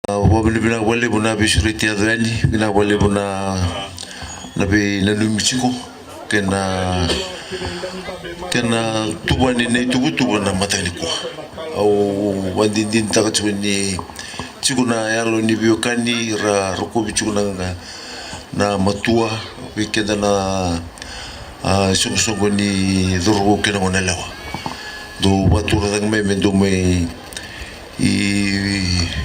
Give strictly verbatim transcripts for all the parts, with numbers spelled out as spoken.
Au vakavinavinaka vakalevu na veisureti yaco yani, vinaka vakalevu na, na veinanumi tiko kei na, kei na tuvani na ituvatuva na mataka nikua. Au vakadinadinataka tiko ni tiko na yalo ni veiwekani ra rokovi tiko na, na matua vei keda na, a, isoqosoqo ni cauravou kei na goneyalewa. Dou vakaturaga mai me dou mai i,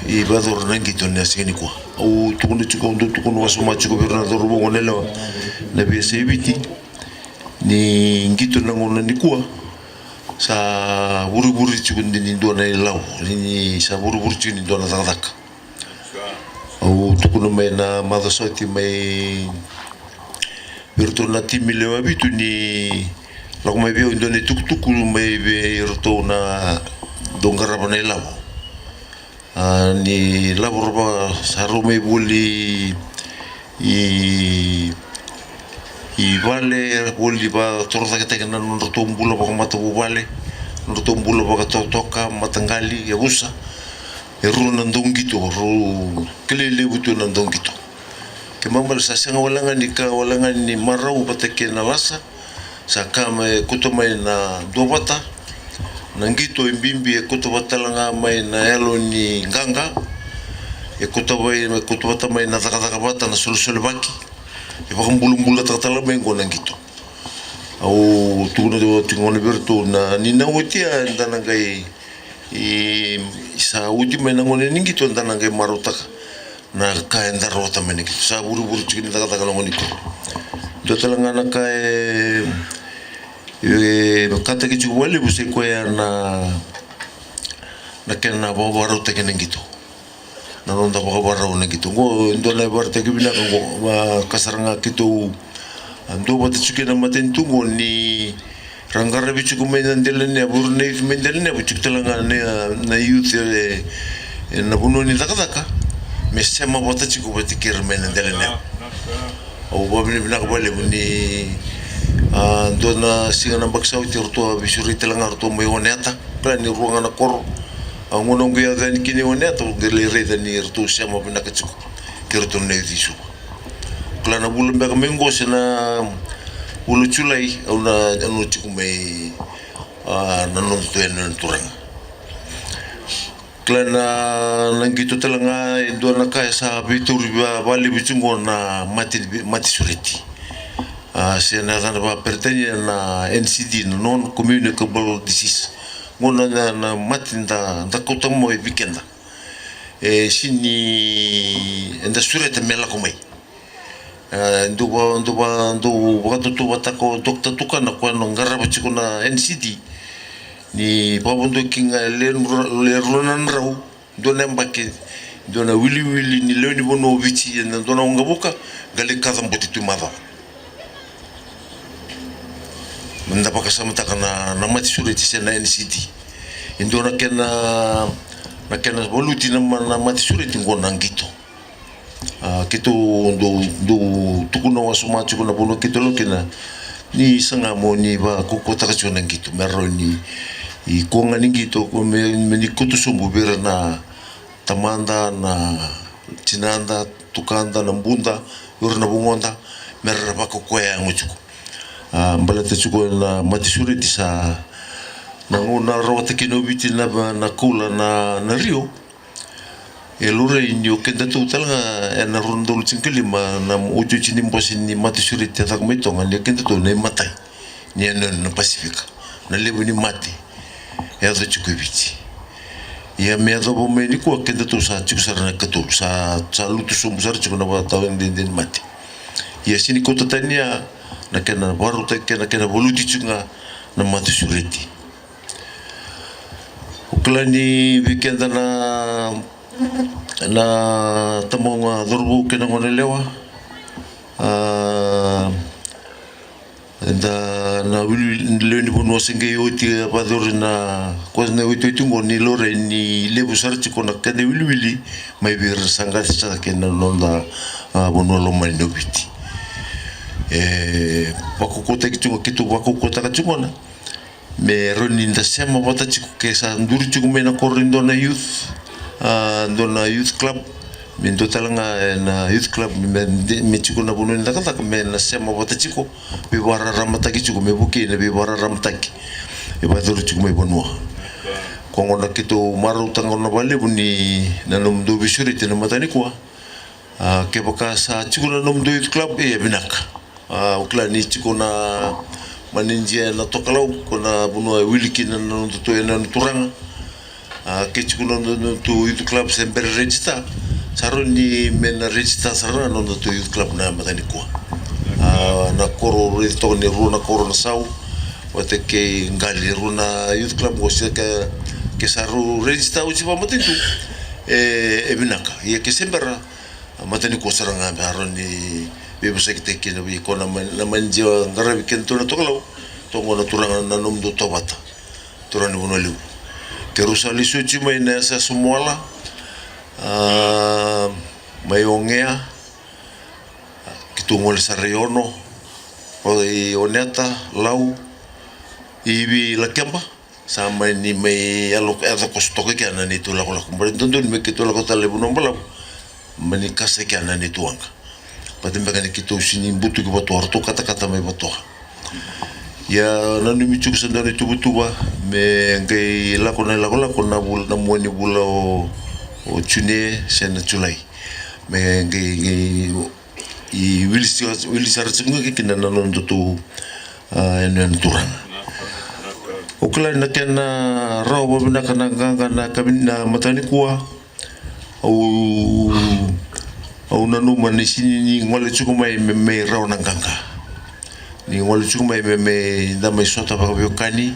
i vakayacora na qito ni siga nikua. Au tukuna tiko, au dau tukuna wasoma tiko vei ira na cauravou, goneyalewa na veiyasai Viti ni qito na gauna nikua sa vurevure tiko ni dua na ilavo, ni sa vurevure tiko ni dua na cakacaka. Au tukuna mai na macawa sa oti mai vei iratou na timi lewe vitu ni lako mai vei au e dua na itukutuku mai vei iratou na dau qarava na ilavo. A, ni lavo ra va sa rau mai voli i, i vale, voli vatorocaketaki na nodratou bula vakamatavuvale, nodratou bula vakatotoka, mataqali, yavusa. E rua na dauqito, rau kilai levu tu na dauqito. Kena ibalebale sa sega wale ga ni ka wale ga ni marau vata kei na lasa, sa ka mai, e kauta mai na duavata. Na qito e bibi e kauta vata tale ga mai na yalo ni qaqa, e kauta mai, e kauta vata mai na cakacaka vata, na solesolevaki. E vakabulabulataka tale mai qo na qito. Au tukuna tiko gona vei iratou na, ni na oti ya eda na qai, i, sa oti mai na gauna ni qito eda na qai marautaka na ka eda rawata mai na qito. Sa vurevure tiko ni cakacaka na gauna nikua. Dua tale ga na ka e, e kataki tiko vakalevu sa i koya na, na kena vakavakarautaki na qito. Na noda vakavakarau na qito. Qo e dua na ivakaraitaki vinaka qo, a, ka sara ga keitou, a, duavata tiko kei na matanitu qo ni ra qaravi tiko mai na Delainavou, ira na youth mai Delainavou, tiko tale ga na, na youth e, e na vanua ni cakacaka, me sema vata tiko vata kei ira mai na Delainavou. Au vakavinavinaka vakalevu ni, a, dua na siga na yabaki sa oti ratou a veisureti tale ga ratou mai Wainimate, kila ni rua ga na koro. A, gauna qo e yaco yani kina i Wainimate, au qai lai raica ni ratou sema vinaka tiko kei ratou na youth i Suva. Kila na vula beka mai qo se na vula Julai, au na, au na tiko mai, a, na nodatou yanuyanu turaga. Kila na, na qito tale ga e dua na ka e sa veitauri va, vakalevu tiko qo na mate, mate sureti. A, se na yacana vakaperitania na N C D, na non communicable disease. Qo na, na, na mate da, da kauta mai vei keda. E sini, eda sureta me lako mai. E, dau va, dau va, dau vakatautauvatataka o Doctor Tukana, koya na qarava tiko na N C D. Ni vakavodoki ga e le, le rua na drau, dua na yabaki, dua na wiliwili ni lewe ni vanua o Viti, ena dua na waqavuka, qai lai kacabote tu i macawa. Meda vakasamataka na, na mate sureti se na N C D. E dua na kena, na kena valuti na ma, na mate sureti qo na qito. A, keitou dau, dau tukuna wasoma tiko na vanua keitou lako kina, ni saga mo ni vakaukauwataka tiko na qito me rawa ni, i koya ga ni qito, ko me, me ni kauta sobu vei ira na tamada, na tinada, tukada, na buda, vei ira na vugoda, me ra vakaukauwa yago tiko. A, baleta tiko na mate sureti sa, na gauna rawata kina o Viti na, na koula na, na Rio. E laurai ni o kedatou tale ga ena rua na udolu tinikalima na otioti ni bose ni mate sureti e caka mai Toga, ni o kedatou na imatai ni yanuyanu na Pasifika, na levu ni mate e yaco tiko e Viti. Ia me yacova mai nikua kedatou sa tiko sara na ikatolu, sa, sa lutu sobu sara tiko na vakatawa dede ni mate. Ia sini kauta tani ya na kena vakarautaki, kena, kena valuti tiko ga na mate sureti. Au kila ni vei keda na, na taboga cauravou kei na goneyalewa, a, eda na wili, lewe ni vanua se qai oti, a, vakayacori na, koya na iotioti qo ni laurai ni levu sara tiko na keda iwiliwili mai vei ira na saqata sara kei na noda, a, vanua lomani o Viti. E vakaukauwataki tiko, keitou vakaukauwataka tiko na me rawa ni da sema vata tiko ke sa duri tiko mai na koro e dua na youth, a, dua na youth club, me dua tale ga e na youth club me, me tiko na vanua ni cakacaka, me na sema vata tiko, veivakararamataki tiko, me vukei na veivakararamataki e vakayacori tiko mai vanua. Koya gona keitou marautaka gona vakalevu ni na nomudou veisureti na mataka nikua. A, kevaka sa tiko na nomudou youth club, e, e vinaka. A, au kila ni tiko na manidia na tokalau, ko na vanua e wili kina na nodatou yanuyanu turaga. A, ke tiko na nodatou youth club se bera register, sa rawa ni me na register sara na nodatou youth club na mataka nikua. A, na koro raici toka ni rua na koro na sau, vata kei Qali, rua na youth club qo se ke, ke sa rau register oti vakamatanitu, e, e vinaka. Ia ke se bera, a, mataka nikua sara ga me rawa ni veivosakitaki kina vei koya na ma-, na manidia qaravi kedatou na tokalau, toka qo na turaga na nomudou tovata. Turaga ni Vanua Levu. Keirau sa lesu oti mai na yasayasa Moala, a, mai Ogea, keitou gole sara i Ono, o i Oneta, Lau, i Vilakeba. Sa mani mai yalo, yaco koso toka kea na neitou lakolako. Baleta dodonu me keitou lako tale i Vanua Balavu, mani kasa kea na neitou waqa. Baleta beka ni keitou sini butuki Vatoa, ratou katakata mai Vatoa. Ia nanumi tiko sa dua na ituvatuva me qai lako na ilakolako na vula, na mua ni vula o, o June se na Julai. Me qai, qai i wili si-, wili sara tiko ga kina na nodatou, a, yanuyanu turaga. Au kila na kena rawa vakavinaka na qaqa na kavi-, na mataka nikua. Au, au nanuma ni sini ni gole tiko mai me, me rawa na qaqa. Ni gole tiko mai me, me da mai sota vakaveiwekani.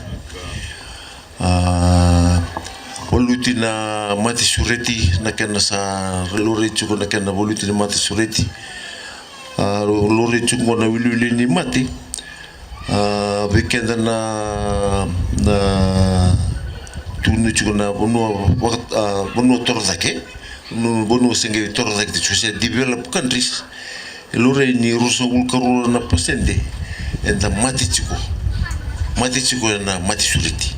A, valuti na mate sureti, na kena sa laurai tiko na kena valuti na mate sureti. A, laurai tiko na wiliwili ni mate. A, vei keda na, na tukuni tiko na vanua vaka-, a, vanua torocake, vanua, vanua se qai torocake tiko se developed countries. E laurai ni ruasagavulu ka rua na pasede eda mate tiko. Mate tiko ena mate sureti.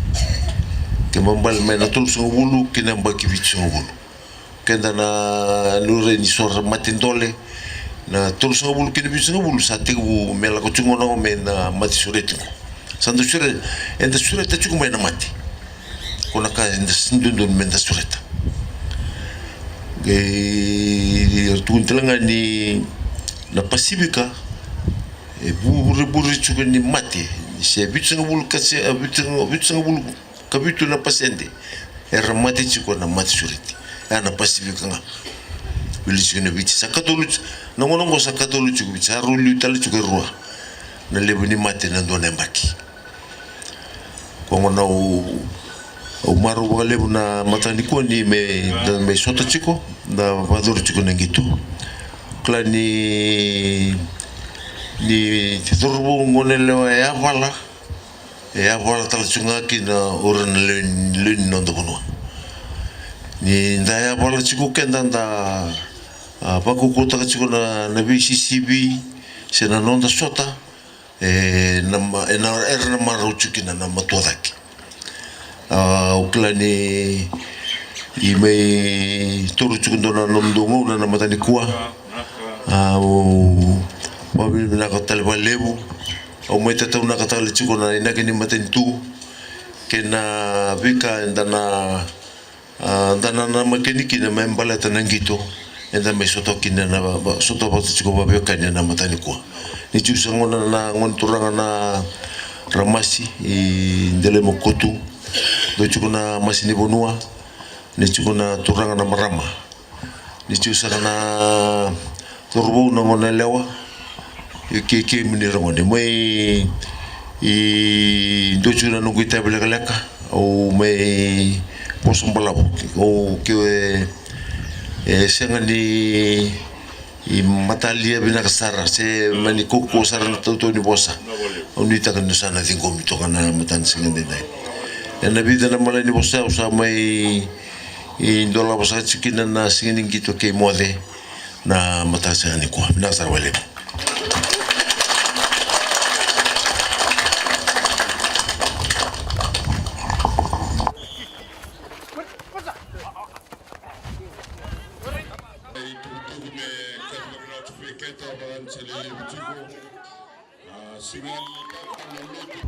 Ke babale mai na tolusagavulu ki na yabaki vitusagavulu. Keda na laurai ni sora mate dole, na tolusagavulu ki na vitusagavulu sa tekivu me lako tiko gona qo mai na mate sureti qo. Sa da sure, eda sureta tiko mai na mate. Ko na ka eda sini dodonu me da sureta. Qai tukuni tale ga ni na Pasifika e vu-, vurevure tiko ni mate, se vitusagavulu ka se, a, vitu, vitusagavulu ka vitu na pasede era mate tiko na mate sureti. Ya na Pasifika ga. Wili tiko na Viti. Sa katolu, na gauna qo sa katolu tiko Viti. Sa rau liu tale tiko e rua na levu ni mate na dua na yabaki. Koya gona au, au marau vakalevu na mataka nikua ni me, da mai sota tiko, da vakayacora tiko na qito. Kila ni, ni cauravou, goneyalewa e yavala, e yavala tale tiko ga kina o ira na lewe, lewe ni noda vanua. Ni da yavala tiko keda da, a, vakaukauwataka tiko na, na veisisivi se na noda sota, e na ma-, e na, era na marau tiko kina na matua cake. A, au kila ni i mai taura tiko dua na nomudou gauna na mataka nikua. A, au vakavinavinaka tale vakalevu. Au mai tataunaka tale tiko na inaki ni matanitu kei na veika eda na, a, da na namaki yani kina me baleta na qito eda mai sota kina na va-, va-, sota vata tiko vakaveiwekani ena mataka nikua. Ni tiko sa gona na gone turaga na Ramasi i Delaimokotu, dou tiko na masi ni vanua, ni tiko na turaga na marama. Ni tiko saka na cauravou, na goneyalewa, i kei, kemuni ra gone mai, i dua tiko na noqu itavi lekaleka, au mai vosa balavu, au ke, e, e sega ni i matalia vinaka sara se mani kaukaua sara na tautau ni vosa. Au nuitaka ni sa na ciqomi toka na mataka ni siga edaidai. Ena vica na malai ni vosa au sa mai i dolava saka tiko kina na siga ni qito kei moce na mataka siga nikua. Vinaka sara vakalevu. Itukutuku me kaci vakalawa tiko vei keda, vakalawa ni sa lelevu tiko. A, siga ni kakana na lotu